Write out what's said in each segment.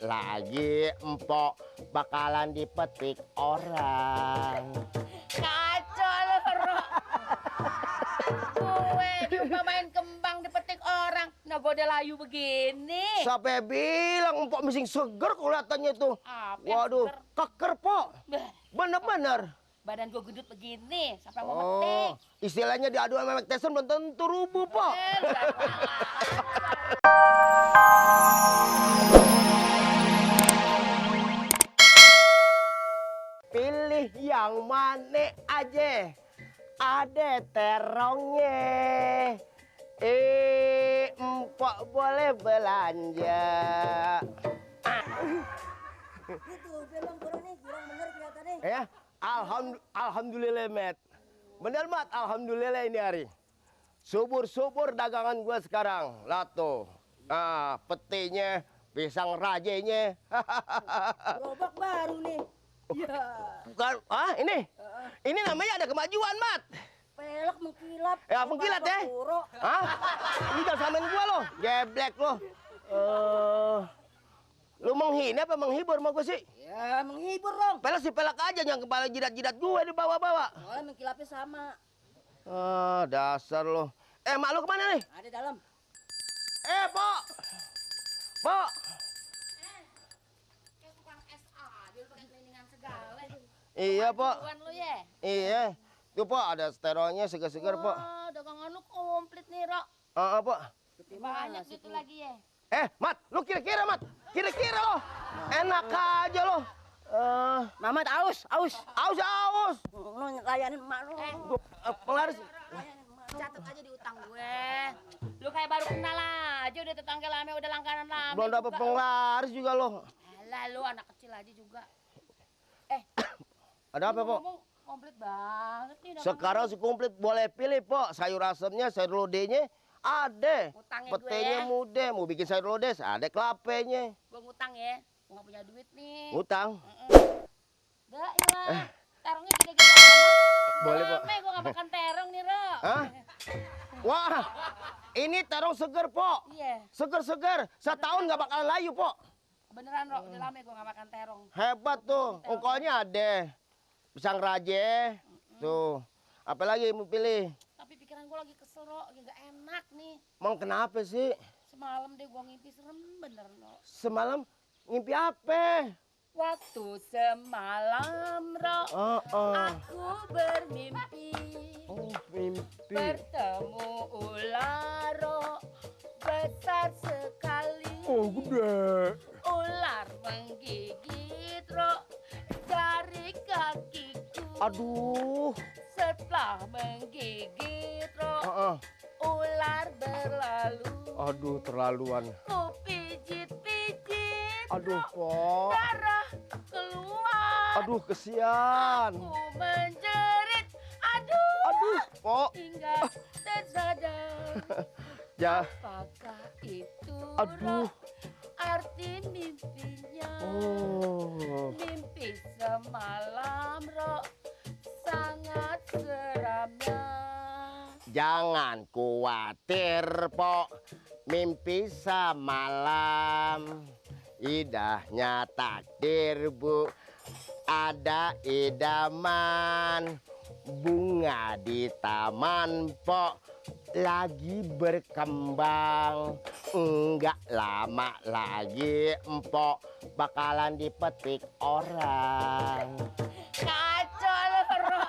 Lagi empok bakalan dipetik orang. Kacau lu, Ro. Gue diumpamain kembang dipetik orang. Nah, gue udah layu begini. Sampai bilang empok missing seger kelihatannya tuh. Apa yang Waduh, seger? keker, Pok. Bah, Bener-bener. badan gue gendut begini sampai mau metik. Istilahnya diadu sama Mike Tyson belum tentu rubuh, Pok. Pilih yang mana aja, ada terongnya. Empok boleh belanja. Itu belum kurang nih, kurang bener kelihatannya. Ya, alhamdulillah, Met. Bener, Mat, alhamdulillah ini hari. Subur-subur dagangan gua sekarang. Lato. Nah, petinya, pisang rajenya. Gerobak baru nih. Iya. Bukan, ini? Ini namanya ada kemajuan, Mat. Pelek mengkilap. Ya, mengkilat ya? Puro. Lu jangan samain gua lo, geblek lo. Lu menghina apa menghibur sama gua sih? Ya, menghibur dong. Pelek si pelek aja, yang kepala jidat-jidat gue dibawa-bawa. Soalnya mengkilapnya sama. Dasar lo. Mak lu kemana nih? Ada dalam. Pok! Pok! Kayak tukang SA, dia pakai cleaningan segala. Iya, Pok. Duluan lu ya. Iya. Tuh, Pok, ada steronya seger-seger, Pok. Wah, dagangan lu komplit nih, Ro. Pok. Banyak gitu lagi ya. Mat, lu kira-kira, Mat. Kira-kira lo. Enak aja lo. Mamat aus. Aus. Lu layanin emak lu. Penglaris. Catat aja di utang gue. Lu kayak baru kenal aja, udah tetangga lama, udah langganan lama. Belum dapet penglaris juga lo. Alah, lu anak kecil aja juga. Ada apa, Pok? Ngomong komplit banget nih. dagangan Sekarang lu. si komplit boleh pilih, Pok. Sayur asemnya, sayur lodenya ada. Ngutangnya gue Petenya ya. muda, mau bikin sayur lodes, ada kelapenya. Gue ngutang ya. Gue gak punya duit nih. Ngutang. Dah, ilah. Terongnya gede-gede amat. Boleh, Pok. Rame, gue gak makan terong nih, Ro. Hah? Wah, ini terong seger, Pok. Iya. Seger-seger. Setahun nggak bakalan layu, Pok. Beneran, Ro. Udah lama gue gak makan terong. Hebat tuh. Ungkolnya ada. Pisang raje. Tuh. Apalagi mau pilih? Tapi pikiran gue lagi kesel, Ro. Lagi gak enak nih. Emang kenapa sih? Semalam deh gue ngimpi serem bener, Ro. Semalam ngimpi apa? Waktu semalam, Ro. Aku bermimpi. Mimpi. Bertemu ular, Ro. Besar sekali. Gede. Ular menggigit, Ro. Dari kakiku. Aduh. Setelah menggigit, Ro. Ular berlalu. Aduh, terlaluan. Ku pijit-pijit. Aduh, Pok. Darah keluar. Aduh, kesian. Ku menjerit. Aduh. Pok. Hingga tersadar. Ya. Apakah itu, Aduh. Ro, arti mimpinya? Mimpi semalam, Ro, sangat seramnya. Jangan khawatir, Pok. Mimpi semalam. Indahnya takdir, Bu. Ada idaman. Bunga di taman, Pok. Lagi berkembang. Enggak lama lagi, Empok bakalan dipetik orang. Kacau lu, Ro.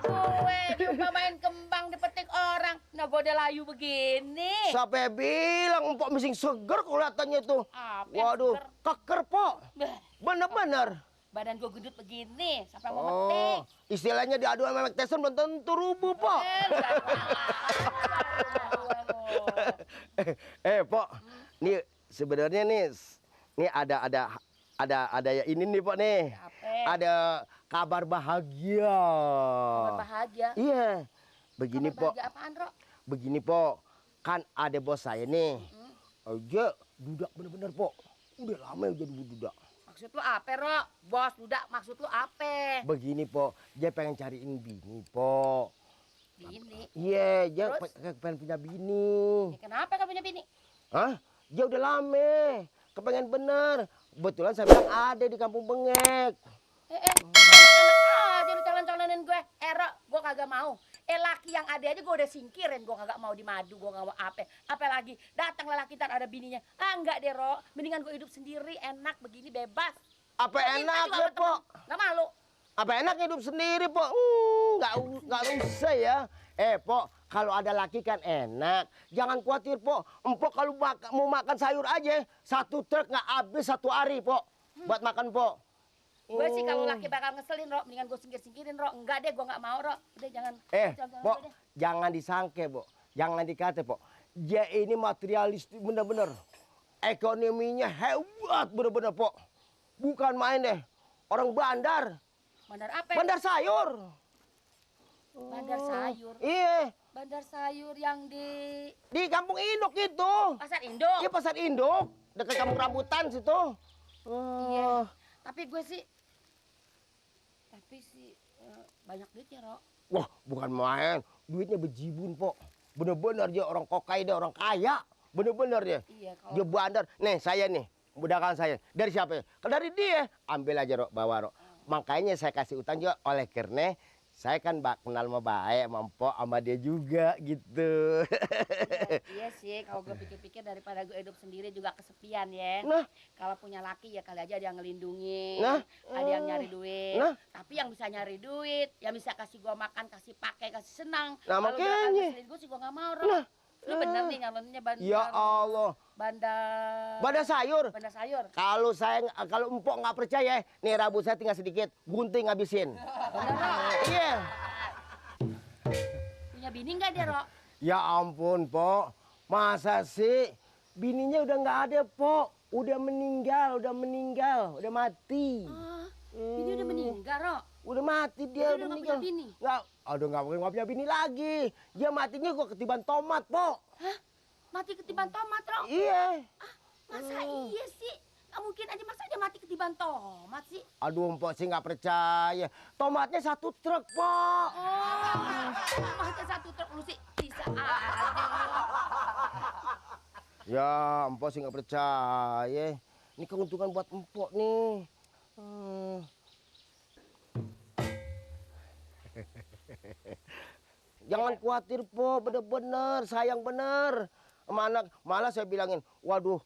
Gue diumpamain kembang dipetik orang. Nah, gue udah layu begini. Sampai bilang Empok missing seger kelihatannya tuh. Apa yang Waduh, seger? keker, Pok. Bah, Bener-bener. badan gue gendut begini sampai mau metik. Istilahnya diadu sama Mike Tyson belum tentu rubuh, Pok. Pok. Nih sebenarnya nih ada ya ini nih, Pok nih. Apa? Ada kabar bahagia. Kabar bahagia. Iya. Begini, Kabar Pok. bahagia apaan, Ro? Begini, Pok. Kan ada bos saya nih. Aja dudak bener-bener, Pok. Udah lama jadi dudak. Maksud lu apa, Ro? Bos budak, maksud lu apa? Begini, Pok. Dia pengen cariin bini, Pok. Bini. Iya, dia Terus? pengen punya bini. Ya, kenapa kamu punya bini? Hah? Dia udah lama. kepengen bener. Kebetulan saya bilang ada di kampung Bengek. Enak-enak aja lu calon-calonin gue. Rok, gue kagak mau. Laki yang ada aja gue udah singkirin. Gue kagak mau dimadu, gue gak mau apa. Apalagi datang lelaki ntar ada bininya. Enggak deh, Rok. Mendingan gue hidup sendiri, enak begini, bebas. Apa enak ya, Pok? Gak malu. Apa enak hidup sendiri, Pok? Nggak usah ya. Pok, kalau ada laki kan enak. Jangan khawatir, Pok. Empok kalau mau makan sayur aja, 1 truk nggak habis 1 hari, Pok. Buat makan, Pok. Gue sih kalau laki bakal ngeselin, Rok. Mendingan gue singkir-singkirin, Rok. Enggak deh, gue gak mau, Rok. Udah jangan. Pok, jangan disangke, Pok. Jangan dikata, Pok. Dia ini materialis bener-bener. Ekonominya hebat bener-bener, Pok. Bukan main deh. Orang bandar. Bandar apa? Bandar sayur. Bandar sayur. Iya. Bandar sayur yang Di Kampung Induk itu. Pasar Induk. Iya, Pasar Induk. Dekat Kampung Rambutan situ. Iya. Tapi banyak duitnya, Rok. Wah, bukan main. Duitnya bejibun, Pok. Bener-bener dia orang kokai, dia orang kaya. Bener-bener dia. Iya, kalau Dia bandar. Nih, saya nih. Budakan saya. Dari siapa ya? Dari dia. Ambil aja, Rok. Bawa, Rok. Makanya saya kasih utang juga oleh karena saya kan kenal sama baik, sama Mpok, sama dia juga gitu. iya sih, kalau gue pikir-pikir daripada gue hidup sendiri juga kesepian ya. Nah. Kalau punya laki ya kali aja ada yang ngelindungi, Nah. ada yang nyari duit. Nah. Tapi yang bisa nyari duit, yang bisa kasih gue makan, kasih pakai, kasih senang. Nah, Kalau makanya. ngeselin gue sih gue gak mau, Rok. Nah. Lu bener nih nyaloninnya bandar. Ya Allah. Bandar sayur. Bandar sayur. Kalau Mpok nggak percaya, nih rambut saya tinggal sedikit, gunting habisin. Bener, Rok. Iya. Punya bini nggak dia, Rok? Ya ampun, Pok. Masa sih? Bininya udah nggak ada, Pok. Udah meninggal, udah mati. Bini udah meninggal, Rok. Udah mati dia, Udah nggak meninggal. punya bini? Nggak punya bini lagi. Dia matinya kok ketiban tomat, Pok. Hah? Mati ketiban tomat, Rok? Iya. Masa iya sih? Nggak mungkin aja, masa dia mati ketiban tomat sih? Aduh, Mpok sih nggak percaya. Tomatnya 1 truk, Pok. Tomatnya 1 truk, lu sih bisa aja. Ya, Mpok sih nggak percaya. Ini keuntungan buat Mpok nih. Jangan khawatir, Po, bener-bener, sayang bener. Sama anak, malah saya bilangin, waduh,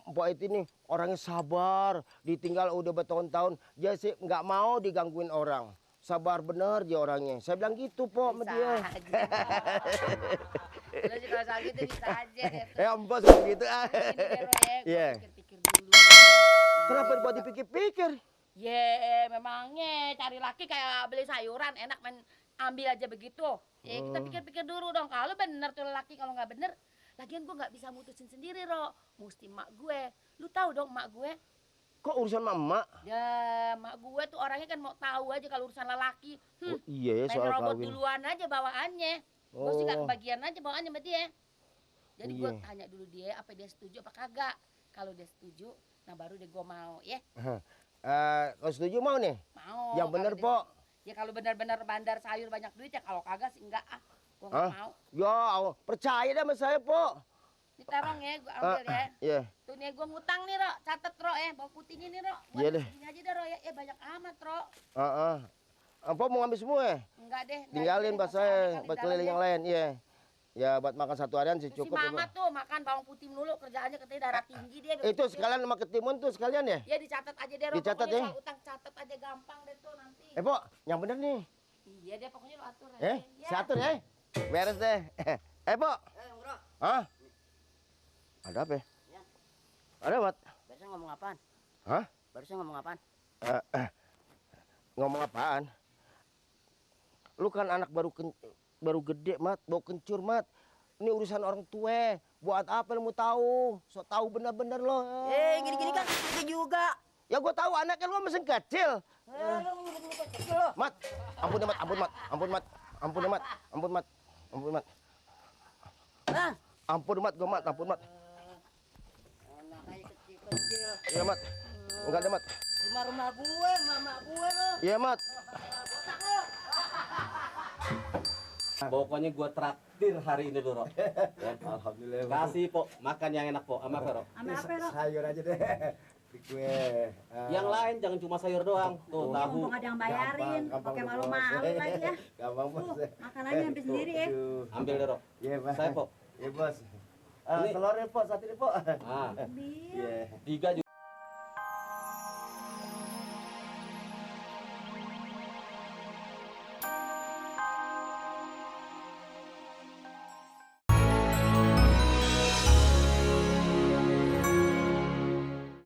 Mpok itu nih orangnya sabar, ditinggal udah bertahun-tahun, dia sih nggak mau digangguin orang. Sabar bener dia orangnya. Saya bilang gitu, Po, sama dia. Lu sih kalau soal gitu bisa aja deh. Ya, Mpok suka gitu. Iya. Pikir-pikir dulu. Kenapa buat dipikir-pikir? Memangnya cari laki kayak beli sayuran, enak main ambil aja begitu. Ya kita pikir-pikir dulu dong, kalau bener tuh laki, kalau nggak bener, lagian gue nggak bisa mutusin sendiri, Ro. Mesti mak gue. Lu tahu dong mak gue. Kok urusan mama? Ya, mak gue tuh orangnya kan mau tahu aja kalau urusan lelaki. Oh, iya ya, Main soal robot kawin. duluan aja bawaannya. Gue sih nggak kebagian aja bawaannya sama dia. Jadi gue Iya. tanya dulu dia apa dia setuju apa kagak. Kalau dia setuju, nah baru deh gue mau ya. Kalau setuju mau nih? Mau. Yang bener, kalau dia- Po. Ya kalau benar-benar bandar sayur banyak duit ya, kalau kagak sih enggak ah. Gue nggak mau. Ya, Allah, percaya deh sama saya, Po. Ini terong ya, gue ambil ya. Iya. Tuh nih gue ngutang nih, Ro. Catet, Ro, bawang putihnya nih, Ro. Buat Iya deh. segini aja deh, Ro, ya. Banyak amat, Ro. Apa mau ngambil semua ya? Enggak deh. Tinggalin buat saya, buat keliling yang lain, iya. Ya, buat makan 1 harian sih Cukup, cukup. si Mama tuh makan bawang putih melulu, kerjaannya katanya darah tinggi dia. Itu sekalian sama ketimun tuh sekalian ya? Ya dicatat aja deh, Ro. Dicatat Pokoknya ya. soal utang catat aja gampang deh tuh nanti. Po, yang bener nih. Iya deh, pokoknya lo atur aja. Ya. Saya atur ya. Beres deh. Po. Bro. Hah? Ada apa ya? Ya. Ada, Mat? Barusan ngomong apaan? Hah? Barusan ngomong apaan? Ngomong apaan? Lu kan anak baru gede, Mat. Bau kencur, Mat. Ini urusan orang tua. Buat apa lu mau tahu? So tahu bener-bener lo. Gini-gini kan itu juga. Ya gua tahu anaknya lu masih kecil. Lu ngikut kecil lo. Mat, ampun ya, Mat, ampun, Mat. Ampun, Mat. Ampun ya, Mat. Ampun, Mat. Ampun, Mat. Bang. Ampun, Mat. Gua, Mat. Ampun, Mat. Anaknya kecil-kecil. Iya, Mat. Enggak ada, Mat. Rumah-rumah gue, mama gue lo. Iya, Mat. Pokoknya gua traktir hari ini Roro. Ya. Alhamdulillah. Kasih po, makan yang enak po, sama Roro. Ame apa lo? Sayur aja deh. Di kue. Yang lain jangan cuma sayur doang. Tuh, tahu. Untung ada yang bayarin, pakai malu-malu lagi ya. Gampang bos. Makanannya ambil sendiri ya. Ambil deh, Roro. Iya, Pak. Saya po. Iya, bos. Ini- Telurnya, Pak, satu ini, Pak. Ah, Ambil. Iya. 3 juga.